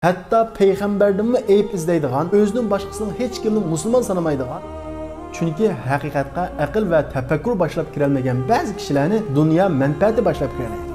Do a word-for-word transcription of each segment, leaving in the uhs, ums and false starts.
ھەتتا پەيغەمبەردىنمۇ ئەيىب ئىزدەيدىغان، ئۆزىدىن باشقىسىنىڭ ھېچكىمنى مۇسۇلمان سانىمايدىغان، چۈنكى ھەقىقەتقە ئەقىل ۋە تەپەككۇر باشلاپ كىرەلمىگەن بەزى كىشىلەرنى دۇنيا مەنپەئەتى باشلاپ كىرەلەيدۇ.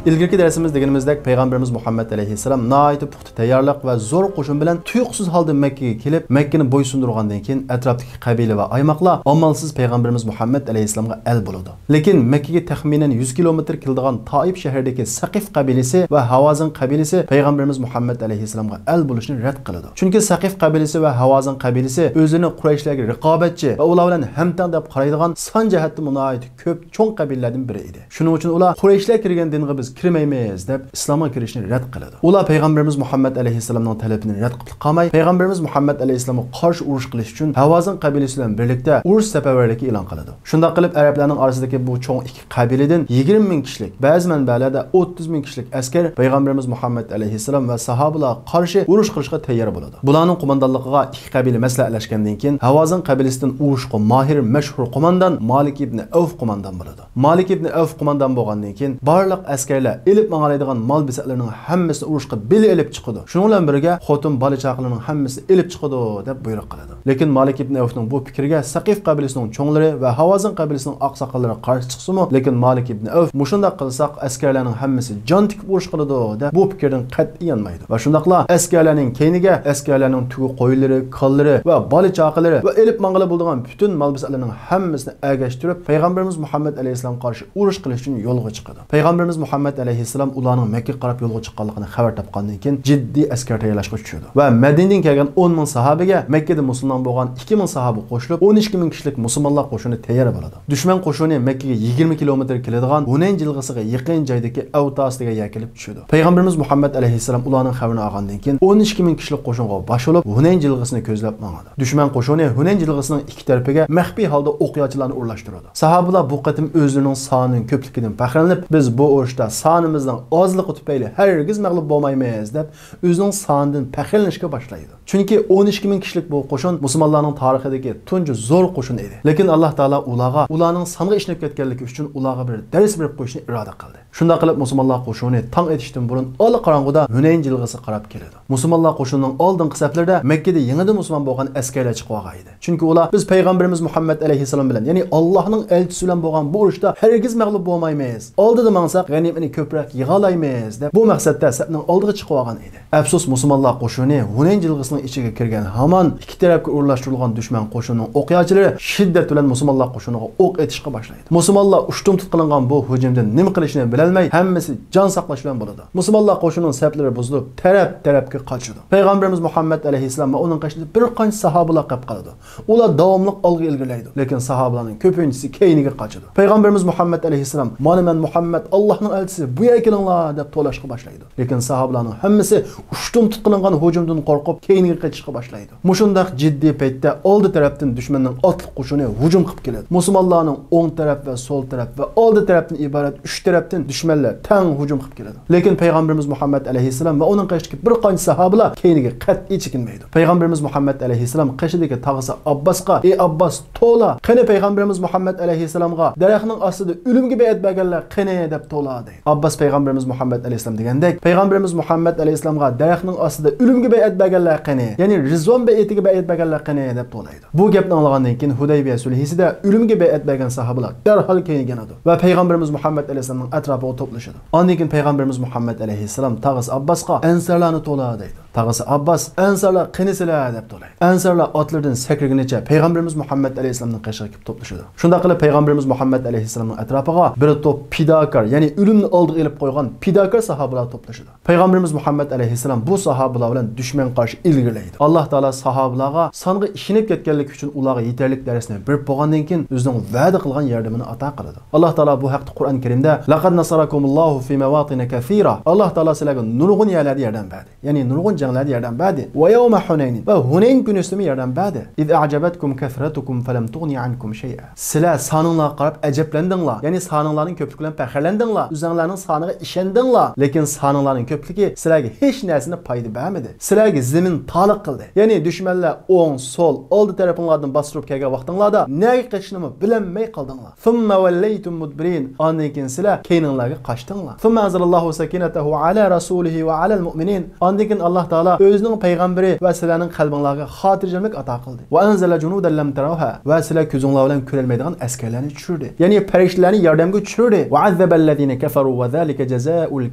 ئىلگىرىكى دەرسىمىز دېگىنىمىزدەك، پەيغەمبىرىمىز مۇھەممەد ئەلەيھىسسالام ناھايىتى پۇختا تەييارلىق ۋە زور قوشۇن بىلەن تۇيۇقسىز ھالدا مەككىگە كېلىپ، مەككىنى بويسۇندۇرغاندىن كېيىن، ئەتراپتىكى قەبىلە ۋە ئايماقلار ئامالسىز پەيغەمبىرىمىز مۇھەممەد ئەلەيھىسسالامغا ئەل بولىدۇ. لېكىن مەككىگە تەخمىنەن يۈز كىلومېتىر كېلىدىغان تائىپ شەھىرىدىكى سەقىف قەبىلىسى ۋە ھاۋازىن قەبىلىسى پەيغەمبىرىمىز مۇھەممەد ئەلەيھىسسالامغا ئەل بولۇشنى رەت قىلىدۇ. چۈنكى سەقىف قەبىلىسى ۋە ھاۋازىن قەبىلىسى ئۆزلىرىنى قۇرەيشلەرگە رىقابەتچى ۋە ئۇلار بىلەن ھەمتەڭ دەپ قارايدىغان سان جەھەتتىمۇ ناھايىتى كۆپ چوڭ قەبىلىلەردىن بىرى ئىدى. شۇنىڭ ئۈچۈن ئۇلار قۇرەيشلەر كىرگەن دىنغا بىز كىرمەيمىز دەپ ئىسلامغا كىرىشنى رەت قىلىدۇ. ئۇلار پەيغەمبىرىمىز مۇھەممەد ئەلەيھىسسالامنىڭ تەلىپىنى رەت قىلىپ قالماي، پەيغەمبىرىمىز مۇھەممەد ئەلەيھىسسالامغا قارشى ئۇرۇش قىلىش ئۈچۈن ھاۋازىن قەبىلىسى بىلەن بىرلىكتە ئۇرۇش سەپەرۋەرلىكى ئېلان قىلىدۇ. شۇنداق قىلىپ، ئەرەبلەرنىڭ ئارىسىدىكى بۇ چوڭ ئىككى قەبىلىدىن يىگىرمە مىڭ كىشىلىك، بەزى مەنبەلەردە ئوتتۇز مىڭ كىشىلىك ئەسكەر پەيغەمبىرىمىز مۇھەممەد ئەلەيھىسسالام ۋە ساھابىلارغا قارشى ئۇرۇش قىلىشقا تەييار بولىدۇ. بۇلارنىڭ قوماندانلىقىغا ئىككى قەبىلە مەسلىھەتلەشكەندىن كېيىن، ھاۋازىن قەبىلىسىدىن ئۇرۇشقا ماھىر، مەشھۇر قوماندان مالىك ئىبنى ئەۋف قوماندان بولىدۇ. مالىك ئىبنى ئەۋف قوماندان بولغاندىن كېيىن، بارلىق ئەسكەرلەر ئېلىپ ماڭالايدىغان مال بېسەكلىرىنىڭ ھەممىسىنى ئۇرۇشقا بىللە ئېلىپ چىقىدۇ. شۇنىڭ بىلەن بىرگە، خوتۇن، بالا-چاقىلارنىڭ ھەممىسىنى ئېلىپ چىقىدۇ، دەپ بۇيرۇق قىلىدۇ. لېكىن مالىك ئىبنى ئەۋفنىڭ بۇ پىكرىگە سەقىف قەبىلىسىنىڭ چوڭلىرى ۋە ھاۋازىن قەبىلىسىنىڭ ئاقساقاللىرى قارشى چىقسىمۇ، لېكىن مالىك ئىبنى ئەۋف، مۇشۇنداق قىلساق، ئەسكەرلەرنىڭ ھەممىسى جان تىكىپ ئۇرۇش قىلىدۇ، دەپ بۇ پىكىردىن قەتئىي يانمايدۇ. ۋە شۇنداقلا ئەسكەرلەرنىڭ كەينىگە ئەسكەرلەرنىڭ تۆگە قويلىرى، كالىلىرى ۋە بالا-چاقىلىرى ۋە ئېلىپ ماڭغىلى بولىدىغان پۈتۈن مال-بېسەكلىرىنىڭ ھەممىسىنى ئەگەشتۈرۈپ، پەيغەمبىرىمىز مۇھەممەد ئەلەيھىسسالامغا قارشى ئۇرۇش قىلىش ئۈچۈن يولغا چىقىدۇ. پەيغەمبىرىمىز مۇھەممەد ئەلەيھىسسالام ئۇلارنىڭ مەككىگە قاراپ يولغا چىققانلىقىنى خەۋەر تاپقاندىن كېيىن، جىددىي ئەسكەر تەييارلاشقا چۈشىدۇ ۋە مەدىنىدىن كەلگەن ئون مىڭ ساھابىگە مەككىدە مۇسۇلمان بولغان ئىككى مىڭ ساھابە قوشۇلۇپ، ئون ئىككى مىڭ كىشىلىك مۇسۇلمانلار قوشۇنى تەييار بولىدۇ. دۈشمەن قوشۇنى مەككىگە يىگىرمە كىلومېتىر كېلىدىغان ھۇنەين جىلغىسىغا يېقىن جايدىكى ئەۋتاس دېگەن يەرگە كېلىپ چۈشىدۇ. پەيغەمبىرىمىز مۇھەممەد ئەلەيھىسسالام ئۇلارنىڭ خەۋىرىنى ئالغاندىن كېيىن، ئون ئىككى مىڭ كىشىلىك قوشۇنغا باش بولۇپ، ھۇنەين جىلغىسىنى كۆزلەپ ماڭىدۇ. دۈشمەن قوشۇنى ھۇنەين جىلغىسىنىڭ ئىككى تەرىپىگە مەخپىي ھالدا ئوقياچىلارنى ئورۇنلاشتۇرىدۇ. ساھابىلار بۇ قېتىم ئۆزلىرىنىڭ سانىنىڭ كۆپلۈكىدىن پەخىرلىنىپ، «بىز بۇ ئۇرۇشتا سانىمىزنىڭ ئازلىقى تۈپەيلى ھەرگىز مەغلۇپ بولمايمىز» دەپ، ئۆزىنىڭ سانىدىن پەخىرلىنىشكە باشلايدۇ. چۈنكى ئون ئىككى مىڭ كىشىلىك بۇ قوشۇن مۇسۇلمانلارنىڭ تارىخىدىكى تۇنجى زور قوشۇن ئىدى. لېكىن ئاللاھ تائالا ئۇلارغا ئۇلارنىڭ سانغا ئىشىنىپ كەتكەنلىكى ئۈچۈن ئۇلارغا بىر دەرس بېرىپ قويۇشنى ئىرادە قىلدى. شۇنداق قىلىپ، مۇسۇلمانلار قوشۇنى تاڭ ئېتىشتىن بۇرۇن ئالا قاراڭغۇدا ھۇنەين جىلغىسىغا قاراپ كېلىدۇ. مۇسۇلمانلار قوشۇنىنىڭ ئالدىنقى سەپلىرىدە مەككىدە يېڭىدىن مۇسۇلمان بولغان ئەسكەرلەر چىقىۋالغان ئىدى. چۈنكى ئۇلار، «بىز پەيغەمبىرىمىز مۇھەممەد ئەلەيھىسسالام بىلەن، يەنى ئاللاھنىڭ ئەلچىسى بىلەن بولغان بۇ ئۇرۇشتا ھەرگىز مەغلۇپ بولمايمىز. ئالدىدا ماڭساق، غەنىيمىتىنى كۆپرەك يىغالايمىز» دەپ، بۇ مەقسەتتە سەپنىڭ ئالدىغا چىقىۋالغان ئىدى. ئەپسۇس، مۇسۇلمانلار قوشۇنى ھۇنەين جىلغىسىنىڭ ئىچىگە كىرگەن ھامان، ئىككى تەرەپكە ئورۇنلاشتۇرۇلغان دۈشمەن قوشۇنىنىڭ ئوقياچىلىرى شىددەت بىلەن مۇسۇلمانلار قوشۇنىغا ئوق ئېتىشقا باشلايدۇ. مۇسۇلمانلار ئۇشتۇمتۇت قىلىنغان بۇ ھۇجۇمدىن نېمە قىلىشنى بىلەلمەي، ھەممىسى جان ساقلاش بىلەن بولىدۇ. مۇسۇلمانلار قوشۇنىنىڭ سەپلىرى بۇزۇلۇپ، تەرەپ-تەرەپكە قاچىدۇ. پەيغەمبىرىمىز مۇھەممەد ئەلەيھىسسالام ۋە ئۇنىڭ قېشىدا بىر قانچە ساھابىلار قېلىپ قالىدۇ. ئۇلار داۋاملىق ئالغا ئىلگىرىلەيدۇ، لېكىن ساھابىلارنىڭ كۆپىنچىسى كەينىگە قاچىدۇ. پەيغەمبىرىمىز مۇھەممەد ئەلەيھىسسالام، «مانا مەن مۇھەممەد، ئاللاھنىڭ ئەلچىسى، بۇ يەرگە كېلىڭلار» دەپ توۋلاشقا باشلايدۇ. لېكىن ساھابىلارنىڭ ھەممىسى ئۇشتۇمتۇت قىلىنغان ھۇجۇمدىن قورقۇپ، كەينىگە قېچىشقا باشلايدۇ. مۇشۇنداق جىددىي پەيتتە ئالدى تەرەپتىن دۈشمەننىڭ ئاتلىق قوشۇنى ھۇجۇم قىلىپ كېلىدۇ. مۇسۇلمانلارنىڭ ئوڭ تەرەپ ۋە سول تەرەپ ۋە ئالدى تەرەپتىن ئىبارەت ئۈچ تەرەپتىن دۈشمەنلەر تەڭ ھۇجۇم قىلىپ كېلىدۇ. لېكىن پەيغەمبىرىمىز مۇھەممەد ئەلەيھىسسالام ۋە ئۇنىڭ قېشىدىكى بىر قانچە ساھابىلار كەينىگە قەتئىي چېكىنمەيدۇ. پەيغەمبىرىمىز مۇھەممەد ئەلەيھىسسالام قېشىدىكى تاغىسى ئابباسقا، «ئى ئابباس، توۋلا، قېنى پەيغەمبىرىمىز مۇھەممەد ئەلەيھىسسالامغا دەرەخنىڭ ئاستىدا ئۆلۈمگە بەيئەت بەرگەنلەر قېنى؟» دەپ توۋلا، دەيدۇ. ئابباس پەيغەمبىرىمىز مۇھەممەد ئەلەيھىسسالام دېگەندەك، «پەيغەمبىرىمىز مۇھەممەد ئەلەيھىسسالامغا دەرەخنىڭ ئاستىدا ئۆلۈمگە بەيئەت بەرگەنلەر قېنى؟ يەنى رىزۋان بەيئىتىگە بەيئەت بەرگەنلەر قېنى؟» دەپ توۋلايدۇ. بۇ گەپنى ئاڭلىغاندىن كېيىن، ھۇدەيبىيە سۈلھىسىدە ئۆلۈمگە بەيئەت بەرگەن ساھابىلار دەرھال كەينىگە يانىدۇ ۋە پەيغەمبىرىمىز مۇھەممەد ئەلەيھىسسالامنىڭ ئەتراپىغا توپلىشىدۇ. ئاندىن كېيىن پەيغەمبىرىمىز مۇھەممەد ئەلەيھىسسالام تاغىسى ئابباسقا، «ئەنسارلارنى توۋلا» دەيدۇ. تاغىسى ئابباس، «ئەنسارلار قېنى سىلەر؟» دەپ توۋلايدۇ. ئەنسارلار ئاتلىرىدىن سەكرىگىنىچە پەيغەمبىرىمىز مۇھەممەد ئەلەيھىسسالامنىڭ قېشىغا كېلىپ توپلىشىدۇ. شۇنداق قىلىپ، پەيغەمبىرىمىز مۇھەممەد ئەلەيھىسسالامنىڭ ئەتراپىغا بىر توپ پىداكار، يەنى ئۆلۈمنى ئالدىغا ئېلىپ قويغان پىداكار ساھابىلار توپلىشىدۇ. پەيغەمبىرىمىز مۇھەممەد ئەلەيھىسسالام بۇ ساھابىلار بىلەن دۈشمەنگە قارشى ئىلگىرىلەيدۇ. ئاللاھ تائالا ساھابىلارغا سانغا ئىشىنىپ كەتكەنلىكى ئۈچۈن ئۇلارغا يېتەرلىك دەرسنى بېرىپ بولغاندىن كېيىن، ئۆزىنىڭ ۋەدە قىلغان ياردىمىنى ئاتا قىلىدۇ. ئاللاھ تائالا بۇ ھەقتە قۇرئان كەرىمدە، «لقد نصركم الله في مواطن كثيرة»، ئاللاھ تائالا سىلەرگە نۇرغۇن يەرلەردە ياردەم بەردى. يەنى نۇرغۇن جەڭلەردە ياردەم بەردى. «ويوم حنين»، ۋە ھۇنەين كۈنىسىمۇ ياردەم بەردى. «إذ أعجبتكم كثرتكم فلم تغن عنكم شيئا». سىلەر سانىڭلارغا قاراپ ئەجەبلەندىڭلار، يەنى سانىڭلارنىڭ كۆپلۈكى بىلەن پەخىرلەندىڭلار، ئۆزۈڭلارنىڭ سانىغا ئىشەندىڭلار، لېكىن سانىڭلارنىڭ كۆپلۈكى سىلەرگە ھېچ نەرسىنى پايدا بەرمىدى. سىلەرگە زېمىن تالىق قىلدى. يەنى دۈشمەنلەر ئوڭ، سول، ئالدى تەرىپىڭلاردىن باستۇرۇپ كەلگەن ۋاقتىڭلاردا نەگە قېچىشنىمۇ بىلەلمەي قالدىڭلار. ثم وليتم مدبرين. ئاندىن كېيىن سىلەر كەينىڭلارغا قاچتىڭلار. ثم أنزل الله سكينته على رسوله وعلى المؤمنين. ئاندىن كېيىن ئاللاھ تائالا ئۆزىنىڭ پەيغەمبىرى ۋە سىلەرنىڭ قەلبىڭلارغا خاتىرجەملىك ئاتا قىلدى. ۋە ئەنزەلە جۇنۇدەن لەم تەرەۋھا، ۋە سىلەر كۆزۈڭلار بىلەن كۆرەلمەيدىغان ئەسكەرلەرنى چۈشۈردى. يەنى پەرىشتىلەرنى ياردەمگە چۈشۈردى. ۋە ئەززەبەللەزىنە كەفەرۇ ۋە زالىكە جەزائۇل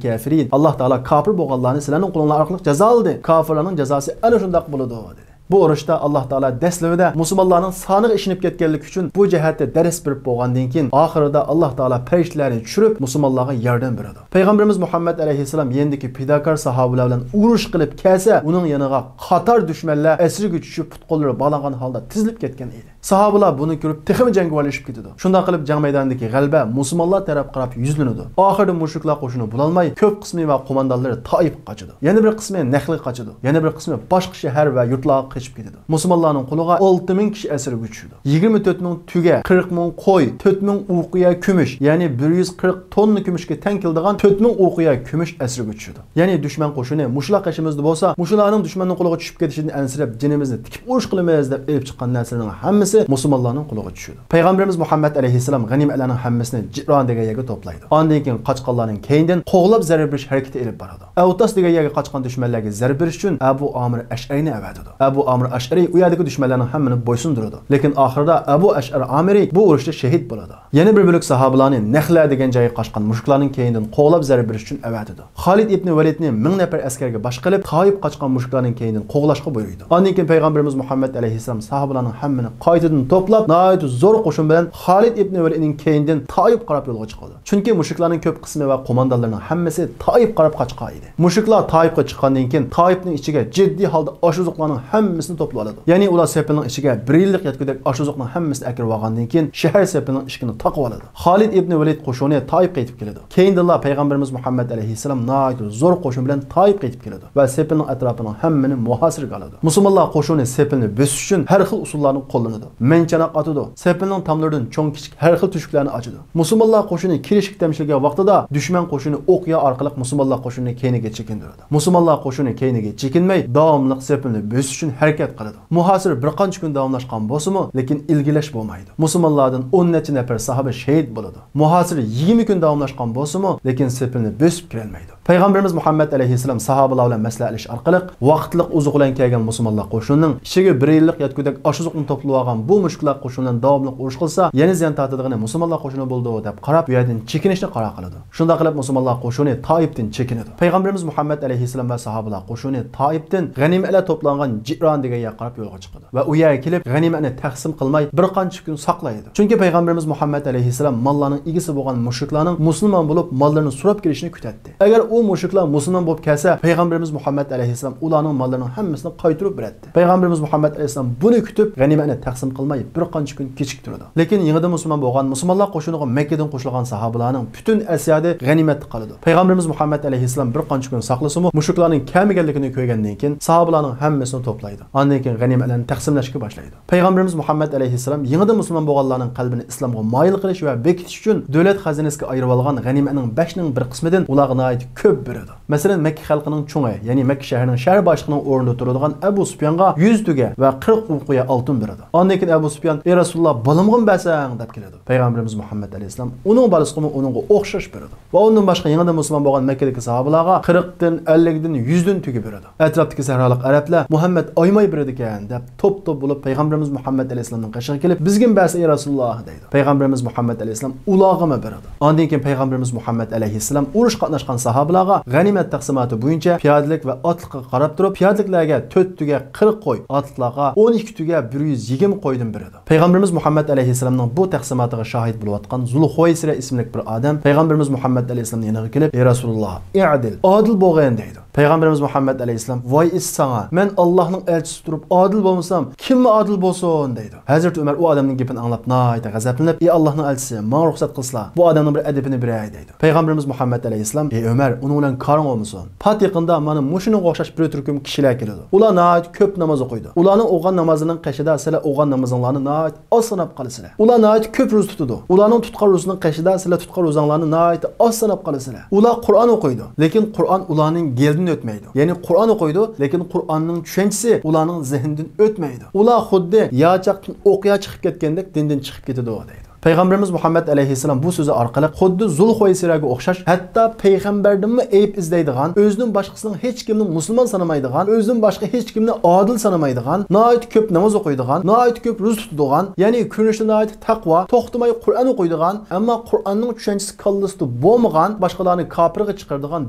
كافىرىن. ئاللاھ تائالا كاپىر بولغانلارنى سىلەرنىڭ قولۇڭلار ئارقىلىق جازالىدى. كاپىرلارنىڭ جازاسى ئەنە شۇنداق بولىدۇ، دېدى. بۇ ئۇرۇشتا ئاللاھ تائالا دەسلىپىدە مۇسۇلمانلارنىڭ سانىغا ئىشىنىپ كەتكەنلىكى ئۈچۈن بۇ جەھەتتە دەرس بېرىپ بولغاندىن كېيىن، ئاخىرىدا ئاللاھ تائالا پەرىشتىلەرنى چۈشۈرۈپ، مۇسۇلمانلارغا ياردەم بېرىدۇ. پەيغەمبىرىمىز مۇھەممەد ئەلەيھىسسالام يېنىدىكى پىداكار ساھابىلەر بىلەن ئۇرۇش قىلىپ كەلسە، ئۇنىڭ يېنىغا قاتار دۈشمەنلەر ئەسىرگە چۈشۈپ، پۇت-قوللىرى باغلانغان ھالدا تىزىلىپ كەتكەن ئىدى. ساھابىلار بۇنى كۆرۈپ، تېخىمۇ جەڭگىۋارلىشىپ كېتىدۇ. شۇنداق قىلىپ، جەڭ مەيدانىدىكى غەلىبە مۇسۇلمانلار تەرەپ قاراپ يۈزلىنىدۇ. ئاخىرىدا مۇشرىكلار قوشۇنى بولالماي، كۆپ قىسمى ۋە قوماندانلىرى تائىپقا قاچىدۇ. يەنە بىر قىسمى نەخلىگە قاچىدۇ. يەنە بىر قىسمى باشقا شەھەر ۋە يۇرتلارغا قېچىپ كېتىدۇ. مۇسۇلمانلارنىڭ قولىغا ئالتە مىڭ كىشى ئەسىرگە چۈشىدۇ. يىگىرمە تۆت مىڭ تۆگە، قىرىق مىڭ قوي، تۆت مىڭ ئۇقىيە كۈمۈش، يەنى بىر يۈز قىرىق توننا كۈمۈشكە تەڭ كېلىدىغان تۆت مىڭ ئۇقىيە كۈمۈش ئەسىرگە چۈشىدۇ. يەنى دۈشمەن قوشۇنى مۇشۇلار قېشىمىزدا بولسا، مۇشۇلارنىڭ دۈشمەننىڭ قولىغا چۈشۈپ كېتىشىدىن ئەنسىرەپ، جېنىمىزنى تىكىپ ئۇرۇش قىلىمىز دەپ ئېلىپ چىققان نەرسىلەرنىڭ ھەممىسى مۇسۇلمانلارنىڭ قولىغا چۈشىدۇ. پەيغەمبىرىمىز مۇھەممەد ئەلەيھىسسالام غەنىيمەتلەرنىڭ ھەممىسىنى جىئران دېگەن يەرگە توپلايدۇ. ئاندىن كېيىن قاچقانلارنىڭ كەينىدىن قوغلاپ زەربە بېرىش ھەرىكىتى ئېلىپ بارىدۇ. ئەۋتاس دېگەن يەرگە قاچقان دۈشمەنلەرگە زەربە بېرىش ئۈچۈن ئەبۇ ئامىر ئەشئەرىنى ئەۋەتىدۇ. ئەبۇ ئامىر ئەشئەرى ئۇ يەردىكى دۈشمەنلەرنىڭ ھەممىنى بويسۇندۇرىدۇ. لېكىن ئاخىرىدا ئەبۇ ئەشئەر ئامىرى بۇ ئۇرۇشتا شېھىت بولىدۇ. يەنە بىر بۆلەك ساھابىلارنى نەخلە دېگەن جايغا قاچقان مۇشرىكلارنىڭ كەينىدىن قوغلاپ زەربە بېرىش ئۈچۈن ئەۋەتىدۇ. خالىد ئىبنى ۋەلىدنى مىڭ نەپەر ئەسكەرگە باشقا قىلىپ، تائىپقا قاچقان مۇشرىكلارنىڭ كەينىدىن قوغلاشقا بۇيرۇيدۇ. ئاندىن كېيىن پەيغەمبىرىمىز مۇھەممەد ئەلەيھىسسالام ساھابىلارنىڭ ھەممىنى قايتىدىن توپلاپ، ناھايىتى زور قوشۇن بىلەن خالىد ئىبنى ۋەلىدنىڭ كەينىدىن تائىپ قاراپ يولغا چىقىدۇ. چۈنكى مۇشرىكلارنىڭ كۆپ قىسمى ۋە قوماندانلىرىنىڭ ھەممىسى تائىپقا قاراپ قاچقان ئىدى. مۇشرىكلار تائىپقا چىققاندىن كېيىن، تائىپنىڭ ئىچىگە جىددىي ھالدا ئاش-ئوزۇقلارنىڭ ھەممىسىنى توپلىۋالىدۇ. يەنى ئۇلار سېپىلنىڭ ئىچىگە بىر يىللىق يەتكۈدەك ئاش-ئوزۇقنىڭ ھەممىسىنى ئەكىرىۋالغاندىن كېيىن، شەھەر سېپىلنىڭ ئىشىكىنى تاقىۋالىدۇ. خالىد ئىبنى ۋەلىد قوشۇنى تائىپقا يېتىپ كېلىدۇ. كېيىندىنلا پەيغەمبىرىمىز مۇھەممەد ئەلەيھىسسالام ناھايىتى زور قوشۇن بىلەن تائىپقا يېتىپ كېلىدۇ ۋە سېپىلنىڭ ئەتراپىنىڭ ھەممىنى مۇھاسىرىگە ئالىدۇ. مۇسۇلمانلار قوشۇنى سېپىلنى بۆسۈش ئۈچۈن ھەر خىل ئۇسۇللارنى قوللىنىدۇ. مەنچاناق ئاتىدۇ. سېپىلنىڭ تاملىرىدىن چوڭ-كىچىك ھەر خىل تۆشۈكلەرنى ئاچىدۇ. مۇسۇلمانلار قوشۇنى كىرىشكە تەمشىلگەن ۋاقتىدا دۈشمەن قوشۇنى ئوقيا ئارقىلىق مۇسۇلمانلار قوشۇنىنى كەينىگە چېكىندۈرىدۇ. مۇسۇلمانلار قوشۇنى كەينىگە چېكىنمەي، داۋاملىق سېپىلنى بۆسۈش ئۈچۈن ھەرىكەت قىلىدۇ. مۇھاسىرە بىر قانچە كۈن داۋاملاشقان بولسىمۇ، لېكىن ئىلگىرىلەش بولمايدۇ. مۇسۇلمانلاردىن ئون نەچچە نەپەر ساھابە شېھىت بولىدۇ. مۇھاسىرە يىگىرمە كۈن داۋاملاشقان بولسىمۇ، لېكىن سېپىلنى بۆسۈپ كىرەلمەيدۇ. پەيغەمبىرىمىز مۇھەممەد ئەلەيھىسسالام ساھابىلار بىلەن مەسلىھەتلىشىش ئارقىلىق، ۋاقىتلىق ئوزۇق بىلەن كەلگەن مۇسۇلمانلار قوشۇنىنىڭ ئىچىگە بىر يىللىق يەتكۈدەك ئاش-ئوزۇقنى توپلىۋالغان بۇ مۇشرىكلار قوشۇنى بىلەن داۋاملىق ئۇرۇش قىلسا، يەنە زىيان تارتىدىغىنى مۇسۇلمانلار قوشۇنى بولىدۇ، دەپ قاراپ، بۇ يەردىن چېكىنىشنى قارار قىلىدۇ. شۇنداق قىلىپ، مۇسۇلمانلار قوشۇنى تائىپتىن چېكىنىدۇ. پەيغەمبىرىمىز مۇھەممەد ئەلەيھىسسالام ۋە ساھابىلار قوشۇنى تائىپتىن غەنىيمەتلەر توپلانغان جىئران دېگەن يەرگە قاراپ يولغا چىقىدۇ. ۋە ئۇ يەرگە كېلىپ، غەنىيمەتنى تەقسىم قىلماي، بىر قانچە كۈن ساقلايدۇ. چۈنكى پەيغەمبىرىمىز مۇھەممەد ئەلەيھىسسالام ماللارنىڭ ئىگىسى بولغان مۇشرىكلارنىڭ مۇسۇلمان بولۇپ، ماللىرىنى سوراپ كېلىشىنى كۈتەتتى. ئەگەر ئۇ مۇشرىكلار مۇسۇلمان بولۇپ كەلسە، پەيغەمبىرىمىز مۇھەممەد ئەلەيھىسسالام ئۇلارنىڭ ماللىرىنىڭ ھەممىسىنى قايتۇرۇپ بېرەتتى. پەيغەمبىرىمىز مۇھەممەد ئەلەيھىسسالام بۇنى كۈتۈپ، غەنىيمەتنى تەقسىم قىلماي، بىر قانچە كۈن كېچىكتۈرىدۇ. لېكىن يېڭىدىن مۇسۇلمان بولغان، مۇسۇلمانلار قوشۇنىغا مەككىدىن قوشۇلغان ساھابىلارنىڭ پۈتۈن ئەسيادى غەنىيمەتتە قالىدۇ. پەيغەمبىرىمىز مۇھەممەد ئەلەيھىسسالام بىر قانچە كۈن ساقلىسىمۇ، مۇشرىكلارنىڭ كەلمىگەنلىكىنى كۆرگەندىن كېيىن، ساھابىلارنىڭ ھەممىسىنى توپلايدۇ. ئاندىن كېيىن غەنىيمەتلەرنى تەقسىملەشكە باشلايدۇ. پەيغەمبىرىمىز مۇھەممەد ئەلەيھىسسالام يېڭىدىن مۇسۇلمان بولغانلارنىڭ قەلبىنى ئىسلامغا مايىل قىلىش ۋە بېكىتىش ئۈچۈن دۆلەت خەزىنىسىگە ئايرىۋالغان غەنىيمەتنىڭ بەشنىڭ بىر قىسمىدىن ئۇلارغا ناھايىتى كۆپ بېرىدۇ. مەسىلەن، مەككە خەلقىنىڭ چوڭى، يەنى مەككە شەھىرىنىڭ شەھەر باشلىقىنىڭ ئورنىدا تۇرىدىغان ئەبۇ سۇپيانغا يۈز تۆگە ۋە قىرىق ئۇقىيە ئالتۇن بېرىدۇ. ئاندىن كېيىن ئەبۇ سۇپيان، «ئەي رەسۇلاللا، بالىمغىمۇ بەرسەڭ» دەپ كېلىدۇ. پەيغەمبىرىمىز مۇھەممەد ئەلەيھىسسالام ئۇنىڭ بالىسىغىمۇ ئۇنىڭغا ئوخشاش بېرىدۇ. ۋە ئۇندىن باشقا يېڭىدىن مۇسۇلمان بولغان مەككىدىكى ساھابىلارغا قىرىقتىن، ئەللىكتىن، يۈزدىن تۆگە بېرىدۇ. ئەتراپتىكى سەھرالىق ئەرەبلەر، «مۇھەممەد ئايىماي بېرىدىكەن» دەپ توپ-توپ بولۇپ پەيغەمبىرىمىز مۇھەممەد ئەلەيھىسسالامنىڭ قېشىغا كېلىپ، «بىزگىمۇ بەرسە، ئەي رەسۇلاللا» دەيدۇ. پەيغەمبىرىمىز مۇھەممەد ئەلەيھىسسالام ئۇلارغىمۇ بېرىدۇ. ئاندىن كېيىن پەيغەمبىرىمىز مۇھەممەد ئەلەيھىسسالام ئۇرۇش قاتناشقان ساھابىلارغا غەنىيمەت تەقسىماتى بويىچە پىيادىلىك ۋە ئاتلىققا قاراپ تۇرۇپ، پىيادىلىكلەرگە تۆت تۆگە قىرىق قوي، ئاتلىقلارغا ئون ئىككى تۆگە بىر يۈز يىگىرمە قويدىن بېرىدۇ. پەيغەمبىرىمىز مۇھەممەد ئەلەيھىسسالامنىڭ بۇ تەقسىماتىغا شاھىت بولۇۋاتقان زۇلخۇۋەيسىرە ئىسىملىك بىر ئادەم پەيغەمبىرىمىز مۇھەممەد ئەلەيھىسسالامنىڭ يېنىغا كېلىپ، «ئەي رەسۇلاللا، ئەدىل، ئادىل بولغىن» دەيدۇ. پەيغەمبىرىمىز مۇھەممەد ئەلەيھىسسالام، «ۋاي ئىس ساڭا، مەن ئاللاھنىڭ ئەلچىسى تۇرۇپ ئادىل بولمىسام، كىممۇ ئادىل بولسۇن؟» دەيدۇ. ھەزرىتى ئۆمەر ئۇ ئادەمنىڭ گېپىنى ئاڭلاپ ناھايىتى غەزەپلىنىپ، «ئەي ئاللاھنىڭ ئەلچىسى، ماڭا رۇخسەت قىلسىلا، بۇ ئادەمنىڭ بىر ئەدىپىنى بېرەي» دەيدۇ. پەيغەمبىرىمىز مۇھەممەد ئەلەيھىسسالام، «ئەي ئۆمەر، ئۇنىڭ بىلەن كارىڭ بولمىسۇن. پات يېقىندا مانا مۇشۇنىڭغا ئوخشاش بىر تۈركۈم كىشىلەر كېلىدۇ. ئۇلار ناھايىتى كۆپ ناماز ئوقۇيدۇ. ئۇلارنىڭ ئوقۇغان نامازلىرىنىڭ قېشىدا سىلەر ئوقۇغان نامازىڭلارنى ناھايىتى ئاز ساناپ قالىسىلەر. ئۇلار ناھايىتى كۆپ روزا تۇتىدۇ. ئۇلارنىڭ تۇتقان روزىنىڭ قېشىدا سىلەر تۇتقان روزاڭلارنى ناھايىتى ئاز ساناپ قالىسىلەر. ئۇلار قۇرئان ئوقۇيدۇ، لېكىن قۇرئان ئۇلارنىڭ گېلىدىن ئۆتمەيدۇ. يەنى قۇرئان ئوقۇيدۇ، لېكىن قۇرئاننىڭ چۈشەنچىسى ئۇلارنىڭ زېھنىدىن ئۆتمەيدۇ. ئۇلار خۇددى ياچاقتىن ئوقيا چىقىپ كەتكەندەك دىندىن چىقىپ كېتىدۇ» دەيدۇ. پەيغەمبىرىمىز مۇھەممەد ئەلەيھىسسالام بۇ سۆزى ئارقىلىق خۇددى زۇلخۇۋەيسىرەگە ئوخشاش، ھەتتا پەيغەمبەردىنمۇ ئەيىب ئىزدەيدىغان، ئۆزىدىن باشقىسىنىڭ ھېچكىمنى مۇسۇلمان سانىمايدىغان، ئۆزىدىن باشقا ھېچكىمنى ئادىل سانىمايدىغان، ناھايىتى كۆپ ناماز ئوقۇيدىغان، ناھايىتى كۆپ روزا تۇتىدىغان، يەنى كۆرۈنۈشىدە ناھايىتى تەقۋا، توختىماي قۇرئان ئوقۇيدىغان، ئەمما قۇرئاننىڭ چۈشەنچىسى كاللىسىدا بولمىغان، باشقىلارنى كاپىرغا چىقىرىدىغان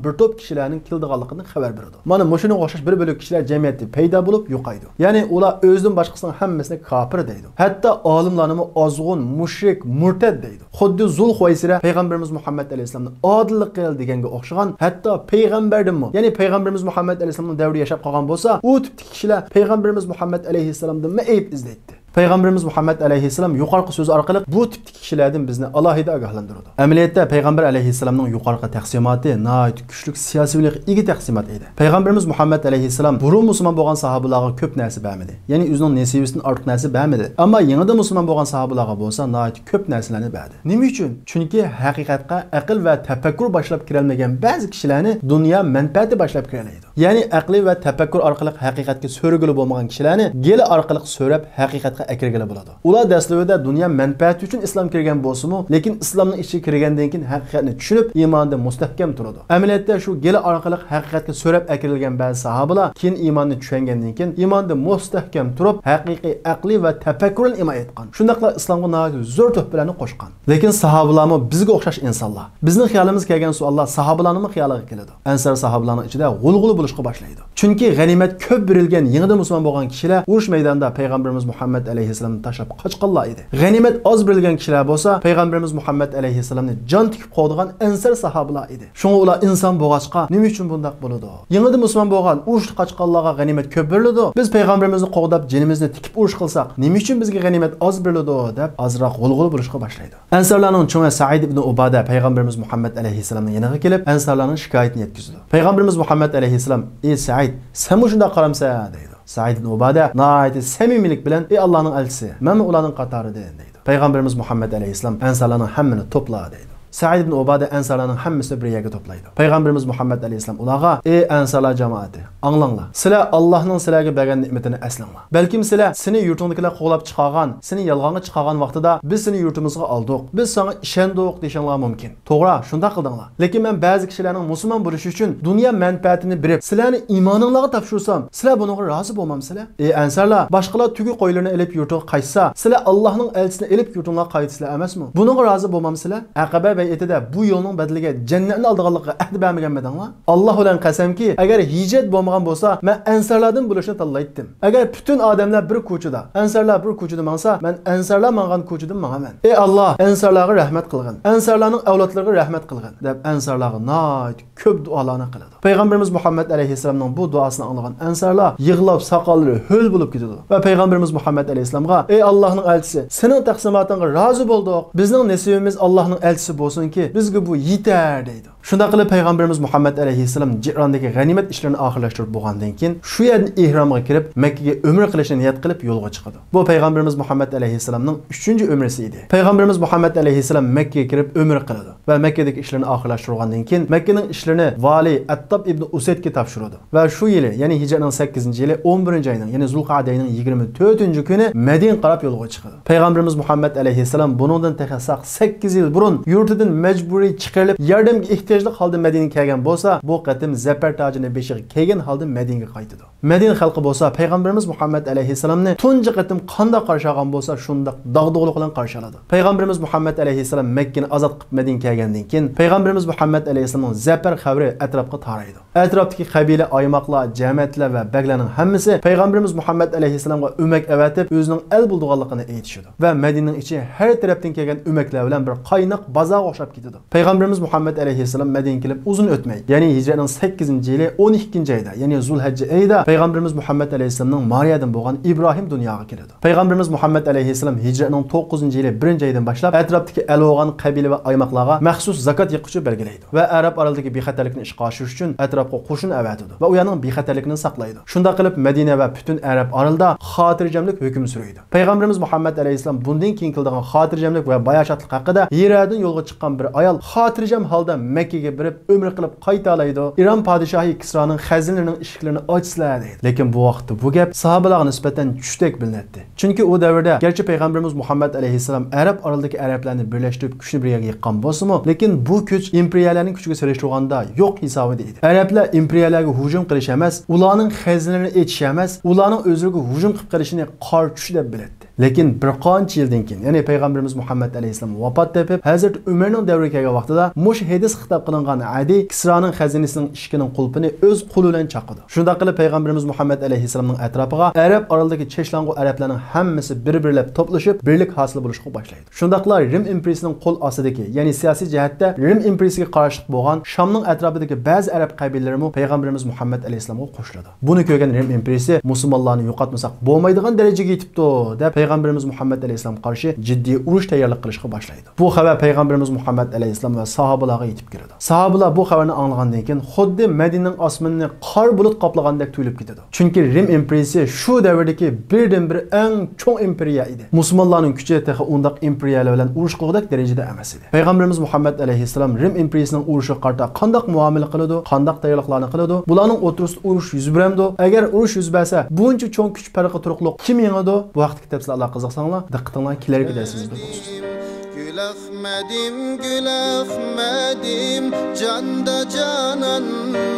بىر توپ كىشىلەرنىڭ كېلىدىغانلىقىدىن خەۋەر بېرىدۇ. مانا مۇشۇنىڭغا ئوخشاش بىر بۆلەك كىشىلەر جەمئىيەتتە پەيدا بولۇپ يوقايدۇ. يەنى ئۇلار ئۆزىدىن باشقىسىنىڭ ھەممىسىنى كاپىر دەيدۇ. ھەتتا ئالىملارنىمۇ ئازغۇن، مۇشرىك، مۇرتەد دەيدۇ. خۇددى زۇلخۇۋەيسىرە پەيغەمبىرىمىز مۇھەممەد ئەلەيھىسسالامنى ئادىللىق قىل دېگەنگە ئوخشىغان، ھەتتا پەيغەمبەردىنمۇ، يەنى پەيغەمبىرىمىز مۇھەممەد ئەلەيھىسسالامنىڭ دەۋرىدە ياشاپ قالغان بولسا، ئۇ تىپتىكى كىشىلەر پەيغەمبىرىمىز مۇھەممەد ئەلەيھىسسالامدىنمۇ ئەيىب ئىزدەيتتى. پەيغەمبىرىمىز مۇھەممەد ئەلەيھىسسالام يۇقىرىقى سۆزى ئارقىلىق بۇ تىپتىكى كىشىلەردىن بىزنى ئالاھىدە ئاگاھلاندۇرىدۇ. ئەمەلىيەتتە پەيغەمبەر ئەلەيھىسسالامنىڭ يۇقىرىقى تەقسىماتى ناھايىتى كۈچلۈك سىياسىيلىققا ئىگە تەقسىمات ئىدى. پەيغەمبىرىمىز مۇھەممەد ئەلەيھىسسالام بۇرۇن مۇسۇلمان بولغان ساھابىلارغا كۆپ نەرسە بەرمىدى. يەنى ئۆزىنىڭ نېسىۋىسىدىن ئارتۇق نەرسە بەرمىدى. ئەمما يېڭىدىن مۇسۇلمان بولغان ساھابىلارغا بولسا ناھايىتى كۆپ نەرسىلەرنى بەردى. نېمە ئۈچۈن؟ چۈنكى ھەقىقەتقە ئەقىل ۋە تەپەككۇر باشلاپ كىرەلمىگەن بەزى كىشىلەرنى دۇنيا مەنپەئەتى باشلاپ كىرەلەيدۇ. يەنى ئەقلى ۋە تەپەككۇر ئارقىلىق ھەقىقەتكە سۆرىگىلى بولمىغان كىشىلەرنى گېلى ئارقىلىق سۆرەپ ھەقىقەتكە ئەكىرگىلى بولىدۇ. ئۇلار دەسلىۋىدە دۇنيا مەنپەئەتى ئۈچۈن ئىسلام كىرگەن بولسىمۇ، لېكىن ئىسلامنىڭ ئىچىگە كىرگەندىن كېيىن ھەقىقەتنى چۈشىنىپ، ئىمانىدا مۇستەھكەم تۇرىدۇ. ئەمەلىيەتتە شۇ گېلى ئارقىلىق ھەقىقەتكە سۆرەپ ئەكىرىلگەن بەزى ساھابىلار كېيىن ئىماننى چۈشەنگەندىن كېيىن ئىماندا مۇستەھكەم تۇرۇپ، ھەقىقىي ئەقلى ۋە تەپەككۇر بىلەن ئىمان ئېيتقان. شۇنداقلا ئىسلامغا ناھايىتى زور تۆھپىلەرنى قوشقان. لېكىن ساھابىلارمۇ بىزگە ئوخشاش ئىنسانلار. بىزنىڭ خىيالىمىزغا كەلگەن سوئاللار ساھابىلارنىڭمۇ خىيالىغا كېلىدۇ. ئەنسار ساھابىلارنىڭ ئىچىدە غۇلغۇلا بولۇشقا باشلايدۇ. چۈنكى غەنىيمەت كۆپ بېرىلگەن يېڭىدىن مۇسۇلمان بولغان كىشىلەر ئۇرۇش مەيدانىدا پەيغەمبىرىمىز مۇھەممەد ئەلەيھىسسالامنى تاشلاپ قاچقانلار ئىدى. غەنىيمەت ئاز بېرىلگەن كىشىلەر بولسا پەيغەمبىرىمىز مۇھەممەد ئەلەيھىسسالامنى جان تىكىپ قوغدىغان ئەنسار ساھابىلار ئىدى. شۇڭا ئۇلار ئىنسان بولغاچقا نېمە ئۈچۈن بۇنداق بولىدۇ؟ يېڭىدىن مۇسۇلمان بولغان، ئۇرۇشتا قاچقانلارغا غەنىيمەت كۆپ بېرىلىدۇ. بىز پەيغەمبىرىمىزنى قوغداپ جېنىمىزنى تىكىپ ئۇرۇش قىلساق نېمە ئۈچۈن بىزگە غەنىيمەت ئاز بېرىلىدۇ؟ دەپ ئازراق غۇلغۇلا بولۇشقا باشلايدۇ. ئەنسارلارنىڭ چوڭى سەئىد ئىبنى ئۇبادە پەيغەمبىرىمىز مۇھەممەد ئەلەيھىسسالامنىڭ يېنىغا كېلىپ، ئەنسارلارنىڭ شىكايىتىنى يەتكۈزىدۇ. پەيغەمبىرىمىز مۇھەممەد ئەلەيھىسسالام، «ئى سەئىد، سەنمۇ شۇنداق قارامسەن؟» دەيدۇ. سەئىد ئىبنى ئۇبادە ناھايىتى سەمىمىيلىك بىلەن، «ئى ئاللاھنىڭ ئەلچىسى، مەنمۇ ئۇلارنىڭ قاتارىدىن» دەيدۇ. پەيغەمبىرىمىز مۇھەممەد ئەلەيھىسسالام، «ئەنسارلارنىڭ ھەممىنى توپلا» دەيدۇ. سەئىد ئىبنى ئۇبادە ئەنسارلارنىڭ ھەممىسىنى بىر يەرگە توپلايدۇ. پەيغەمبىرىمىز مۇھەممەد ئەلەيھىسسالام ئۇلارغا، «ئى ئەنسارلار جامائىتى، ئاڭلاڭلار. سىلەر ئاللاھنىڭ سىلەرگە بەرگەن نېمىتىنى ئەسلەڭلار. بەلكىم سىلەر سېنى يۇرتۇڭدىكىلەر قوغلاپ چىقارغان، سېنى يالغانغا چىقارغان ۋاقتىدا بىز سېنى يۇرتىمىزغا ئالدۇق، بىز ساڭا ئىشەندۇق دېيىشىڭلار مۇمكىن. توغرا، شۇنداق قىلدىڭلار. لېكىن مەن بەزى كىشىلەرنىڭ مۇسۇلمان بولۇشى ئۈچۈن دۇنيا مەنپەئەتىنى بېرىپ، سىلەرنى ئىمانىڭلارغا تاپشۇرسام، سىلەر بۇنىڭغا رازى بولمامسىلەر؟ ئى ئەنسارلار، باشقىلار تۆگە قويلىرىنى ئېلىپ يۇرتىغا قايتسا، سىلەر ئاللاھنىڭ ئەلچىسىنى ئېلىپ يۇرتۇڭلارغا قايتىسىلەر ئەمەسمۇ؟ بۇنىڭغا رازى بولمامسىلەر؟ ئەقەبە بەيئىتىدە بۇ يولنىڭ بەدىلىگە جەننەتنى ئالىدىغانلىقىغا ئەھدە بەرمىگەنمىدىڭلار؟ ئاللاھ بىلەن قەسەمكى، ئەگەر ھىجرەت بولمىغان بولسا، مەن ئەنسارلاردىن بولۇشنى تاللايتتىم. ئەگەر پۈتۈن ئادەملەر بىر كوچىدا، ئەنسارلار بىر كوچىدا ماڭسا، مەن ئەنسارلار ماڭغان كوچىدىن ماڭىمەن. ئى ئاللاھ، ئەنسارلارغا رەھمەت قىلغىن، ئەنسارلارنىڭ ئەۋلادلىرىغا رەھمەت قىلغىن» دەپ ئەنسارلارغا ناھايىتى كۆپ دۇئالارنى قىلىدۇ. پەيغەمبىرىمىز مۇھەممەد ئەلەيھىسسالامنىڭ بۇ دۇئاسىنى ئاڭلىغان ئەنسارلار يىغلاپ ساقاللىرى ھۆل بولۇپ كېتىدۇ ۋە پەيغەمبىرىمىز مۇھەممەد ئەلەيھىسسالامغا، «ئى ئاللاھنىڭ ئەلچىسى، سېنىڭ تەقسىماتىڭغا رازى بولدۇق، بىزنىڭ نېسىۋىمىز ئاللاھنىڭ ئەلچىسى بولسۇنكى، بىزگە بۇ يېتەر» دەيدۇ. شۇنداق قىلىپ پەيغەمبىرىمىز مۇھەممەد ئەلەيھىسسالام جىئراندىكى غەنىيمەت ئىشلىرىنى ئاخىرلاشتۇرۇپ بولغاندىن كېيىن، شۇ يەردىن ئېھرامغا كىرىپ، مەككىگە ئۆمرە قىلىشنى نىيەت قىلىپ يولغا چىقىدۇ. بۇ پەيغەمبىرىمىز مۇھەممەد ئەلەيھىسسالامنىڭ ئۈچىنچى ئۆمرىسى ئىدى. پەيغەمبىرىمىز مۇھەممەد ئەلەيھىسسالام مەككىگە كىرىپ ئۆمرە قىلىدۇ ۋە مەككىدىكى ئىشلىرىنى ئاخىرلاشتۇرغاندىن كېيىن، مەككىنىڭ ئىشلىرىنى ۋالىي ئەتتاب ئىبنى ئۇسەيدكە تاپشۇرىدۇ. ۋە شۇ يىلى، يەنى ھىجرەتنىڭ سەككىزىنچى يىلى، ئون بىرىنچى ئاينىڭ، يەنى زۇلقەئدە ئاينىڭ يىگىرمە تۆتىنچى كۈنى مەدىنىگە قاراپ يولغا چىقىدۇ. پەيغەمبىرىمىز مۇھەممەد ئەلەيھىسسالام بۇنىڭدىن تېخى ساق سەككىز يىل بۇرۇن يۇرتىدىن مەجبۇرىي چىقىرىلىپ، ياردەمگە ئېھتىياجلىق ھالدا مەدىنىگە كەلگەن بولسا، بۇ قېتىم زەپەر تاجىنى بېشىغا كىيگەن ھالدا مەدىنىگە قايتىدۇ. مەدىنە خەلقى بولسا پەيغەمبىرىمىز مۇھەممەد ئەلەيھىسسالامنى تۇنجى قېتىم قانداق قارشى ئالغان بولسا، شۇنداق داغدۇغىلىق بىلەن قارشى ئالىدۇ. پەيغەمبىرىمىز مۇھەممەد ئەلەيھىسسالام مەككىنى ئازاد قىلىپ مەدىنىگە كەلگەندىن كېيىن، پەيغەمبىرىمىز مۇھەممەد ئەلەيھىسسالامنىڭ زەپەر خەۋىرى ئەتراپقا تارايدۇ. ئەتراپتىكى قەبىلە، ئايماقلار، جەمەتلەر ۋە بەگلەرنىڭ ھەممىسى پەيغەمبىرىمىز مۇھەممەد ئەلەيھىسسالامغا ئۆمەك ئەۋەتىپ، ئۆزىنىڭ ئەل بولىدىغانلىقىنى ئېيتىشىدۇ. ۋە مەدىنىنىڭ ئىچى ھەر تەرەپتىن كەلگەن ئۆمەكلەر بىلەن بىر قايناق بازارغا ئوخشاپ كېتىدۇ. پەيغەمبىرىمىز مۇھەممەد ئەلەيھىسسالام مەدىنىگە كېلىپ ئۇزۇن ئۆتمەي، يەنى ھىجرەتنىڭ سەككىزىنچى يىلى ئون ئىككىنچى ئايدا، يەنى زۇلھەججە ئېيىدا پەيغەمبىرىمىز مۇھەممەد ئەلەيھىسسالامنىڭ مارىيەدىن بولغان ئىبراھىم دۇنياغا كېلىدۇ. پەيغەمبىرىمىز مۇھەممەد ئەلەيھىسسالام ھىجرەتنىڭ توققۇزىنچى يىلى بىرىنچى ئايدىن باشلاپ ئەتراپتىكى ئەل بولغان قەبىلە ۋە ئايماقلارغا مەخسۇس زاكات يىغقۇچى بەلگىلەيدۇ ۋە ئەرەب ئارىلىدىكى بىخەتەرلىكنى ئىشقا ئاشۇرۇش ئۈچۈن ئەتراپقا قوشۇن ئەۋەتىدۇ ۋە ئۇ يەرنىڭ بىخەتەرلىكىنى ساقلايدۇ. شۇنداق قىلىپ مەدىنە ۋە پۈتۈن ئەرەب ئارىلىدا خاتىرجەملىك ھۆكۈم سۈرىدۇ. پەيغەمبىرىمىز مۇھەممەد ئەلەيھىسسالام بۇندىن كېيىن كېلىدىغان خاتىرجەملىك ۋە باياشاتلىق ھەققىدە ھىرادىن يولغا چىققان بىر ئايال خاتىرجەم ھالدا مەككە مەككىگە بېرىپ ئۆمرە قىلىپ قايتالايدۇ. ئىران پادىشاھى كىسرانىڭ خەزىنىلىرىنىڭ ئىشىكلىرىنى ئاچىسىلەر دەيدۇ. لېكىن بۇ ۋاقىتتا بۇ گەپ ساھابىلارغا نىسبەتەن چۈشتەك بىلىنەتتى. چۈنكى ئۇ دەۋردە گەرچە پەيغەمبىرىمىز مۇھەممەد ئەلەيھىسسالام ئەرەب ئارىلىدىكى ئەرەبلەرنى بىرلەشتۈرۈپ كۈچنى بىر يەرگە يىغقان بولسىمۇ، لېكىن بۇ كۈچ ئىمپېرىيەلەرنىڭ كۈچىگە سېلىشتۇرغاندا يوق ھېسابىدا ئىدى. ئەرەبلەر ئىمپېرىيەلەرگە ھۇجۇم قىلىش ئەمەس، ئۇلارنىڭ خەزىنىلىرىنى ئېچىش ئەمەس، ئۇلارنىڭ ئۆزلىرىگە ھۇجۇم قىلىپ قېلىشىنى قارا چۈش دەپ بىلەتتى. لېكىن بىر قانچە يىلدىن كېيىن، يەنى پەيغەمبىرىمىز مۇھەممەد ئەلەيھىسسالام ۋاپات تېپىپ، ھەزرىتى ئۆمەرنىڭ دەۋرىگە كەلگەن ۋاقتىدا مۇشۇ ھەدىس خىتاب قىلىنغان ئەدى كىسرانىڭ خەزىنىسىنىڭ ئىشىكىنىڭ قۇلپىنى ئۆز قولى بىلەن چاقىدۇ. شۇنداق قىلىپ پەيغەمبىرىمىز مۇھەممەد ئەلەيھىسسالامنىڭ ئەتراپىغا ئەرەب ئارىلىدىكى چەشلاڭغۇ ئەرەبلەرنىڭ ھەممىسى بىر-بىرلەپ توپلىشىپ، بىرلىك ھاسىل بولۇشقا باشلايدۇ. شۇنداقلا رىم ئىمپېرىيىسىنىڭ قول ئاستىدىكى، يەنى سىياسىي جەھەتتە رىم ئىمپېرىيىسىگە قارشىلىق بولغان شامنىڭ ئەتراپىدىكى بەزى ئەرەب قەبىلىلىرىمۇ پەيغەمبىرىمىز مۇھەممەد ئەلەيھىسسالامغا قوشۇلىدۇ. بۇنى كۆرگەن رىم ئىمپېرىيىسى مۇسۇلمانلارنى يوقاتمىساق بولمايدىغان دەرىجىگە يېتىپتۇ، دەپ پەيغەمبىرىمىز مۇھەممەد ئەلەيھىسسالامغا قارشى جىددىي ئۇرۇش تەييارلىق قىلىشقا باشلايدۇ. بۇ خەۋەر پەيغەمبىرىمىز مۇھەممەد ئەلەيھىسسالام ۋە ساھابىلارغا يېتىپ كېلىدۇ. ساھابىلار بۇ خەۋەرنى ئاڭلىغاندىن كېيىن خۇددى مەدىنىنىڭ ئاسمىنىنى قارا بۇلۇت قاپلىغاندەك تۈگۈلۈپ كېتىدۇ. چۈنكى رىم ئىمپېرىيىسى شۇ دەۋردىكى بىردىنبىر ئەڭ چوڭ ئىمپېرىيە ئىدى. مۇسۇلمانلارنىڭ كۈچى تېخى ئۇنداق ئىمپېرىيەلەر بىلەن ئۇرۇش قىلغۇدەك دەرىجىدە ئەمەس ئىدى. پەيغەمبىرىمىز مۇھەممەد ئەلەيھىسسالام رىم ئىمپېرىيىسىنىڭ ئۇرۇشىغا قارىتا قانداق مۇئامىلە قىلىدۇ، قانداق تەييارلىقلارنى قىلىدۇ، بۇلارنىڭ ئوتتۇرىسىدا ئۇرۇش يۈز بېرەمدۇ؟ ئەگەر ئۇرۇش يۈز بەرسە، بۇنچە چوڭ كۈچ پەرقى تۇرۇقلۇق كىم يېڭىدۇ؟ بۇ ھەقتىكى تەپسىلاتلارغا قىزىقساڭلار، دىققىتىڭلارنى كېلەركى دەرسىمىزدە بولسۇن. گۈل ئەخمەدىم، گۈل ئەخمەدىم، جاندا جانان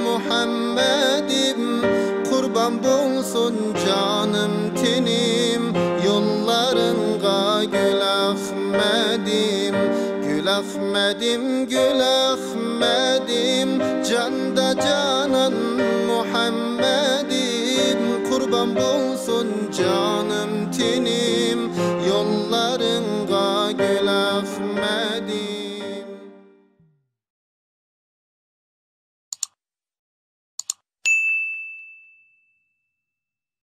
مۇھەممەدىم، قۇربان بولسۇن جانىم تېنىم يوللارىڭغا، گۈل ئەخمەدىم، گۈل ئەخمەدىم، گۈل ئەخمەدىم، جاندا جانان مۇھەممەدىم، قۇربان بولسۇن